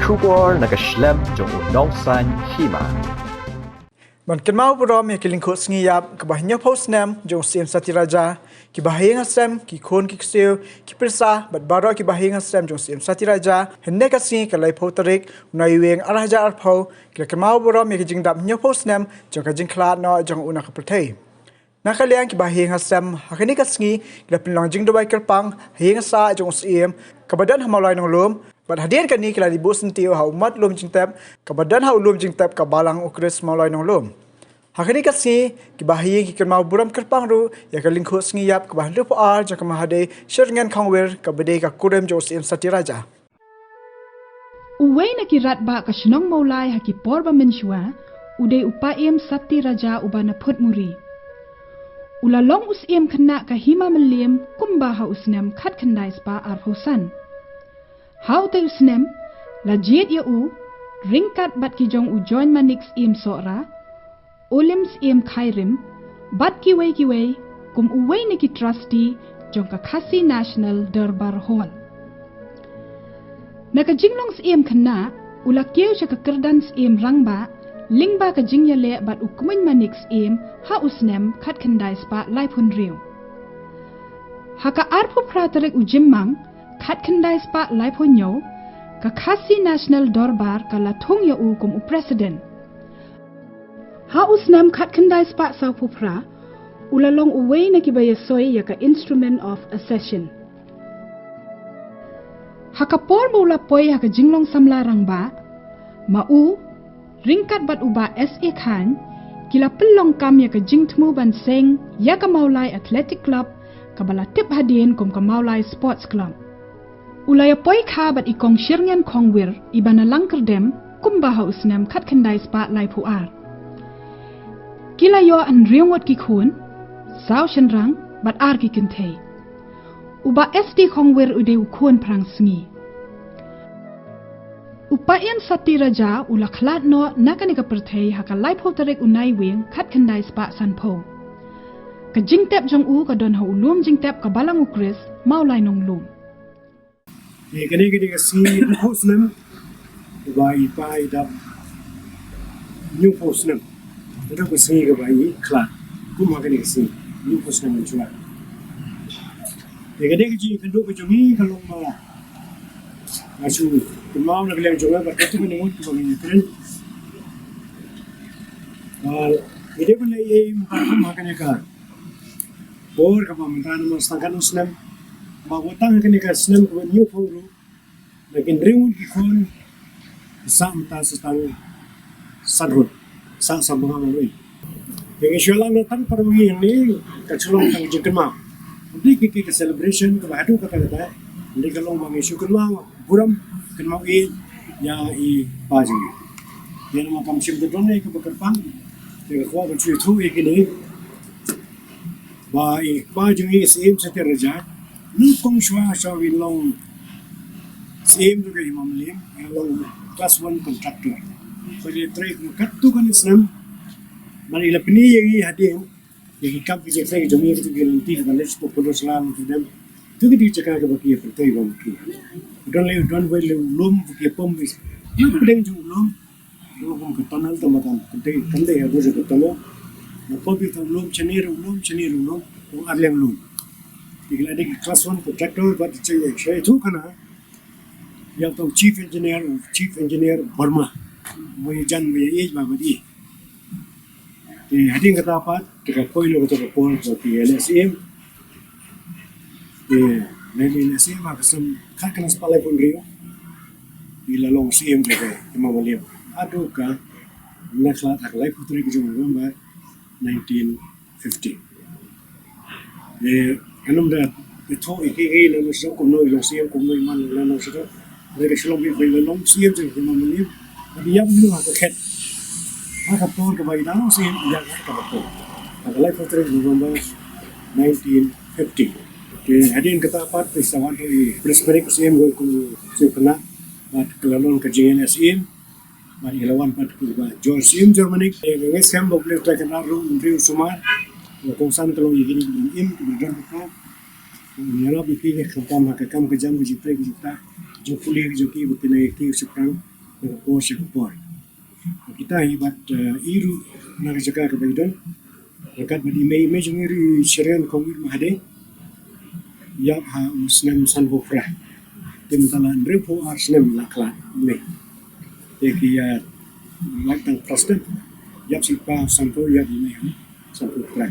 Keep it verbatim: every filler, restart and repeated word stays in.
Khubor na ka shlem jong u nongsan hima. Ban kynmaw burom ïa ki lyngkhuh sngi ïap kaba hynñiewphew snem jong u Syiem Satyaraja, kiba ha ïing ha sem, ki khun ki ksiew, ki pyrsa bad baroh kiba ha ïing ha sem jong u Syiem Satyaraja, hynne ka sngi ka laiphew tarik u Naiwieng ar hajar arphew, ki la kynmaw burom ïa ka jingdap hynñiewphew snem jong ka jingkhlad noh jong u na ka pyrthei. Na ka liang kiba ha ïing ha sem, ha kane ka sngi ki la pynlong jingduwai kyrpang ha ïing ha sah jong u Syiem kaba don ha Mawlai Nonglum, bad hadien kane ki la ïa buh syntiew ha u mat lum jingtep kaba don ha u lum jingtep ka Balang u Khrist Mawlai Nonglum. Ha kane ka sngi kiba ha ïing ki kynmaw burom kyrpang ruh ïa ka lyngkhuh sngi ïap kaba hynriewphew ar jong ka Mahadei Shirngen Khongwir kaba dei ka kurim jong u Syiem Satyaraja. Uwei na ki rangbah ka shnong Mawlai ha ki por ba mynshuwa u dei u Paiem Satyaraja uba na Phutmuri. U la long u Syiem khynnah ka Hima Mylliem kumba ha u snem khatkhyndai spah arphew san. Ha utei u snem la jied ïa u ryngkat bad ki jong u Join Manik Syiem Sohra, Olim Syiem Khairim bad kiwei kiwei kum uwei na ki trustee jong ka Khasi National Durbar Hall. Na ka jinglong Syiem khynnah u la kiew sha ka kyrdan Syiem Rangbah lyngba ka jingïaleh bad u Kmie Manik Syiem ha u snem khatkhyndai spah laiphew hynriew. Ha ka arphew phra tarik u Jymmang khatkhyndai spah laiphew hynñiew, ka Khasi National Dorbar ka la thung ïa u kum u president. Ha u snem khatkhyndai spah sawphew phra u la long uwei na kiba ïasoi ïa ka Instrument of Accession. Ha ka por ba u la poi ha ka jinglong samla rangbah, ma u ryngkat bad u Bah S A Khan ki la pynlong kam ïa ka jingthmu ban seng ïa ka Mawlai Athletic Club kaba la tip hadien kum ka Mawlai Sports Club. U la ïapoi kha bad i Kong Shirngen Khongwir iba na Langkyrdem kumba ha u snem khatkhyndai spah laiphew ar. Ki la ïoh hynriew ngut ki khun, saw shynrang bad ar ki kynthei. U Bah S D Khongwir u dei u khun phrangsngi. U Paiem Satyaraja u la khlad noh na kane ka pyrthei ha ka laiphew tarik u Naiwieng khatkhyndai spah sanphew. Ka jingtep jong u ka don ha u lum jingtep ka Balang u Khrist Mawlai Nonglum. Ïa kane ka dei ka sngi hynñiewphew snem kaba i pa i dap hynñiewphew snem. Ka dei ka sngi kaba i khlad kum ha kane ka sngi hynñiewphew snem mynshuwa. Ïa kane ka jingïakynduh ka jong i ka long ba nga shu kynmaw na ka liang jong nga bad katto katne ngut kaba ngi ïakren. Ba ngi dei ban leh ei ei mynta kum ha kane ka por kaba mynta namar sa tang katno snem, ba wat tang ha kane ka snem kaba hynñiewphew ruh na ki hynriew ngut ki khun ki sah mynta sa tang san ngut, sah sa bnga marwei. Te ngi shu ïalang na tang para ma ngi hangne ka shu long tang jingkynmaw. Dei ki, ki, ka celebration kaba haduh katta katta. Dei ka long ba ngi shu kynmaw burom, kynmaw ïeit ïa i pa jong ngi. Ïa namar kam shym don ei kaba kyrpang. Te ka kwah ban shu ïathuh ïa kine ba i pa jong ngi Syiem Satyaraja, nyngkong shuwa shuwa ba in long Syiem jong ka Hima Mylliem, i long class one contractor. Ba i la trei katto katne snem. Ba i la pyni ïa ngi hadien ïa ki kam ki jingtrei jong i, kito ki lynti kiba leh sha pyndonkam sla lynti. To kito ki jaka kiba ki ïa pyntrei ba ki don lei, don wei lei u lum ba ki ïa pump. Ïa pdeng jong u lum. Ruh kum ka tunnel tang ba kan, kan dei, kan dei ha ruh ka tunnel. Na pop ïa u lum shane ruh u lum, shane ruh u lum, u ar liang lum. Te ki la dei ki class one contractor bad te sha ïathuh khana ïa uta u chief engineer, u chief engineer Burma. Uba ïajan, uba ïaieit bha bad i. Te hadien kata pat te ka poi noh kata ka por ba ki ïaleh Syiem. Te lehse ha ka snem khatkhyndai spah laiphew hynriew i la long Syiem jong ka Hima Mylliem. Haduh ka na khlad ha ka laiphew tarik jong November nineteen fifty. Te ngam da ïathuh ïa kiei kiei lano shisha kumno i long Syiem, kumno i man lano shisha. Hynrei ka shu long beit ba i la long Syiem jong ka Hima Mylliem. Bad i ïap noh ha ka khet ha ka por kaba i dang long Syiem, i ïap ha kata ka por. Ha ka laiphew tarik November nineteen fifty. Te hadien kata pat te sa wan ruh i Prince Manik Syiem, kum u Syiem khynnah, bad ka la long ka jingïaleh Syiem. Bad i la wan pat u Bah George Syiem Jor Manik. Te nga ngeit skhem ba U Blei u Trai Kynrad ruh un ïohi sumar. Ba kongsan ka long ïa kine kiba im, kiba don ka. Un ïarap ïa ki khamtam ha ka kam ka jam, ka jingtrei, ka jingktah, jingpule ka jong ki, ba kin ïa ki shaphrang. Ka por sha ka por. Kita hi bad, eh, i ruh na ka jaka kaba i don. Ryngkat bad i mei, i mei jong i ruh i Shirien Kongwir Mahade. Ïap ha u snem sanphew phra. Te mynta la hynriewphew ar snem la khlad i mei. Te ki ïa lait tang phra snem. Ïap shi kpa sanphew, ïap i mei ha sanphew phra.